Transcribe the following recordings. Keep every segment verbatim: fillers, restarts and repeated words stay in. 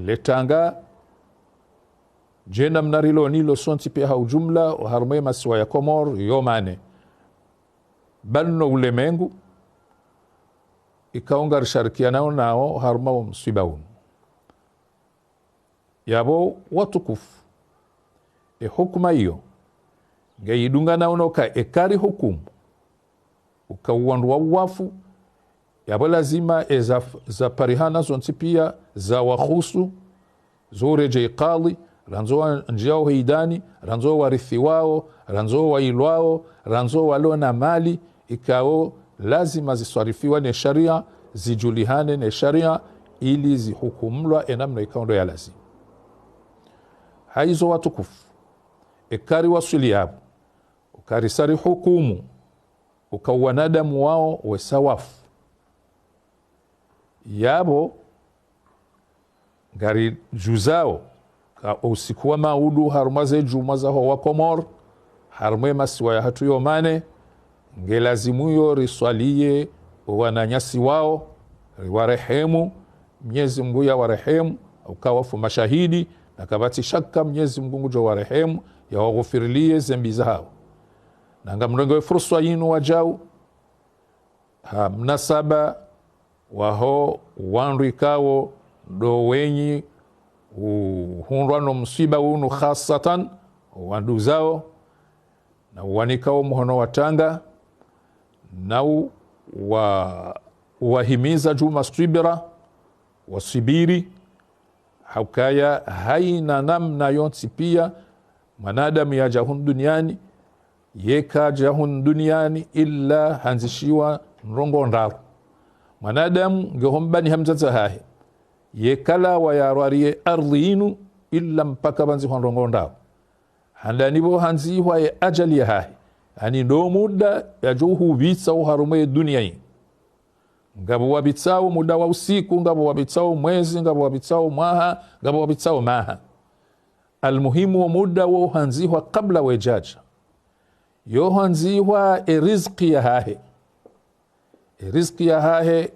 le tanga, djena mna rilo nilo sontsi pia ha ujumla, oharumwa ye masiwa ya Komori yo mane. Bali no ulemengu, ikao ngarisharikianao nao oharumwa wo mswiba unu. Yapvo watukufu, e hukuma iyo, ngeyidunganao no ka ekari hukumu, uka wandru wa uwafu, yapvo lazima eza, za parihana zontsi pia za wahusu, zo uredjei kadhi, randzi wandjiao heidani, randzi warithi wao, randzi wailwao, randzi walo na mali, ikao lazima ziswarifiwa ne sharia, zidjulihane ne sharia, ili zihukumlwa enamna ikao ndo ya lazima. Haizo watukufu, ekari waswili yapvo, ukari sari hukumu, uka wanadamu wao wesa wafu. Yapvo ngaridjuzao ka usiku wa maudu harumwa ze djumwa za ho wa Komori, harumwa ye masiwa yahatru yo mane, ngelazimu yo riswaliye owananyasi wao, riwarehemu, Mnyezi Mngu yawarehemu, uka wafu mashahidi, na kapvatsi shaka Mnyezi Mngu ngudjo warehemu, yawaghufirilie zembi zahao. Na ngamrenge we fursa yinu wajau, ha mnasaba waho wandru ikao ndo wenyi uhundrwa no mswiba unu, khasatan wanduzao, na uwanikao muhono wa tanga, na u-, wa-, uwahimiza djuu ma swibira, waswibiri, ha ukaya haina namna yontsi pia mwanadamu yadja hunu duniani, yeka hadja hunu duniani illa handzishiwa ndrongoo ndraru. Mwanadamu nge ho mbani ha mdzadze hahe, yeka lawa yarwariye ardhi inu illa mpaka pvandzihwa ndrongoo ndraru. Handani pvo handzihwa ye ajali yahahe, yaani ndo muda yadjo uhupvitsa oharumwa ye dunia inu. Ngapvo wapvitsao muda wa usiku, ngapvo wapvitsao mwezi, ngapvo wapvitsao mwaha, ngapvo wapvitsao maha. Almuhimu, wo muda wo uhandzihwa kabla wedjadja. Yo uhandzihwa e riziki yahahe. E riziki yahahe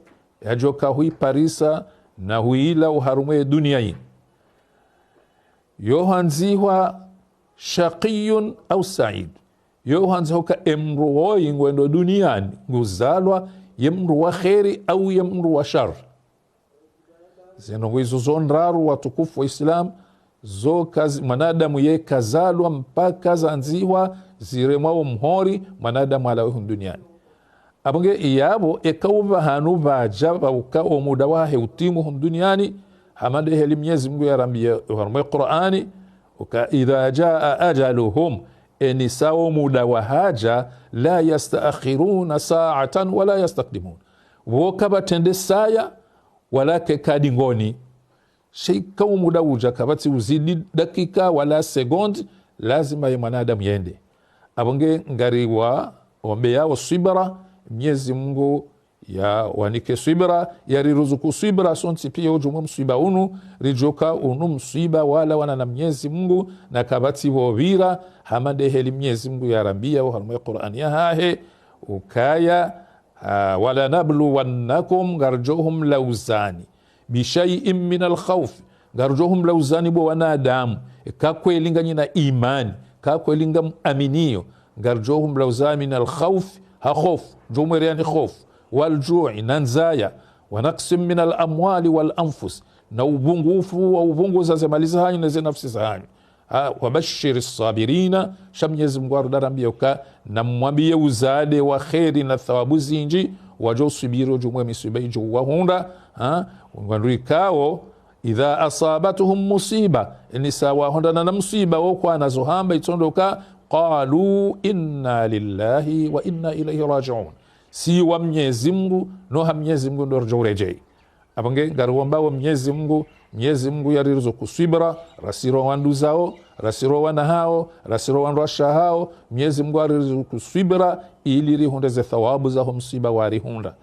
yadjoka huiparisa na huila oharumwa ye dunia inu. Yo uhandzihwa shaqiyun au said. Yo uhandzihwa ka emndru woyi ngwendo duniani, nguzalwa ye mndru wa kheri au ye mndru wa shari. Zinu ngizo zo ndraru watukufu wa Islam, zo kazi-, mwanadamu yeka hazalwa mpaka zandzihwa ziremwa wo mhori, mwanadamu alawe hunu duniani. Apvo nge yapvo eka upvahanu pvadja pvauka o muda wahe utimu hunu duniani, hama nde heli Mnyezi Mngu yarambiya oharumwa ye Qur'ani, uka إذا جاء أجلهم, eni sa wo muda wahadja, لا يستأخرون ساعة ولا يستقدمون. Wo kapvatrende saya, wala keka dingoni. Sha eka wo muda udja kapvatsi uzidi dakika wala seconde, lazima ye mwanadamu yende. Apvo nge ngariwaombeyao swibira, Mnyezi Mngu yawanike swibira, yariruzuku swibira sontsi pia ujumwa mswiba unu, ridjoka unu mswiba walawana na Mnyezi Mngu, na kapvatsi pvo pvira, hama nde heli Mnyezi Mngu yarambiya oharumwa ye Qur'ani yahahe, ukaya, ah, ولنبلونكم, ngaridjo humlauzani, بشيء من الخوف, ngaridjo humlauzani bo wanadamu, eka kweli nganyina imani, eka kweli ngamwaminiyo, ngaridjo humlauzani من الخوف, ha khofu, djo mwereyani khofu, والجوع, na ndzaya, ونقص من الأموال والأنفس, na upvungufu wa upvunguza ze mali zahanyu ne ze nafsi zahanyu. Ha, وبشر الصابرين, sha Mnyezi Mngu harudi harambiya uka, na mwambiye uzade wa kheri na thawabu zindji, wadjo uswibiri ujumwa ye miswiba idjo uwahundra, ha, wandru ikao, إذا أصابتهم مصيبة, eni sa wahundrana na mswiba wo kwana zo hamba itsondoka, قالوا إنا لله وإنا إليه راجعون. Si wa Mnyezi Mngu, no ha Mnyezi Mngu ndo ridjo uredjeyi. Apvo nge ngariwombao Mnyezi Mngu, Mnyezi Mngu yariruzuku swibira, rasi no wanduzao, rasi no wanahao, rasi no wandruwashe wahao, Mnyezi Mngu yariruzuku swibira, ili rihundre ze thawabu zaho mswiba warihundra.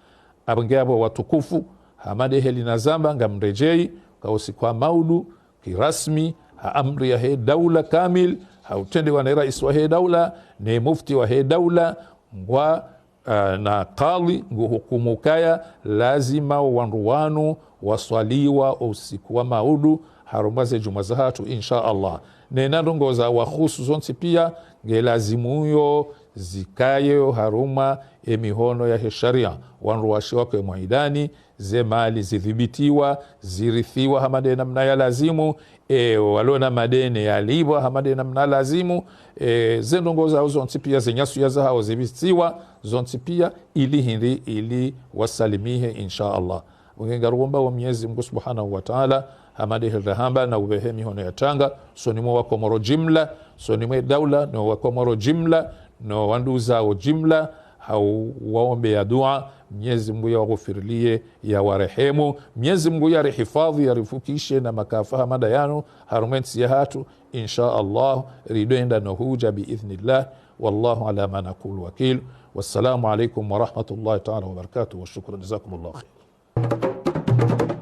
Apvo nge apvo watukufu, hama nde heli nazamba ngamredjeyi, ka usiku wa maudu, kirasmi, ha amri yahe daula kamili, ha utrendewa ne raisi wahe daula, ne mufti wahe daula, ngwa ah, na kadhi nguhukumu ukaya lazima wandru wanu waswaliwa usiku wa maudu harumwa ze djumwa zahatru, insha Allah. Nena ndrongoo za wahusu zontsi pia, nge lazimu yo zikaye yo harumwa emihono yahe sharia. Wandru washe wake mwaidani, ze mali zidhibitiwa, zirithiwa hama nde namna ya lazimu, e, walo na madeni yalipvwa hama nde namna lazimu, e, ze ndrongoo zao zontsi pia, ze nyasuya zahao zibitiwa zontsi pia, ili hindri, ili wasalimihe, insha Allah. Unge ngaromba wo Mnyezi Mngu Subhanahu wa Taala, hama nde heli rahamba, na upvehe mihono ya tanga, usoni mwa Wakomoro jimla, usoni mwe daula, no Wakomoro jimla, no wanduzao jimla, hau waombeya dua, Mnyezi Mngu ya waghufirilie, ya warehemu, Mnyezi Mngu ya rihifadhi, ya rifukishe na makafa hama nda yanu, harumwa entsi yahatru, insha Allah, ridwenda no huja biidhnillah. والله على ما نقول وكيل. والسلام عليكم ورحمة الله تعالى وبركاته، وشكرا، جزاكم الله خير.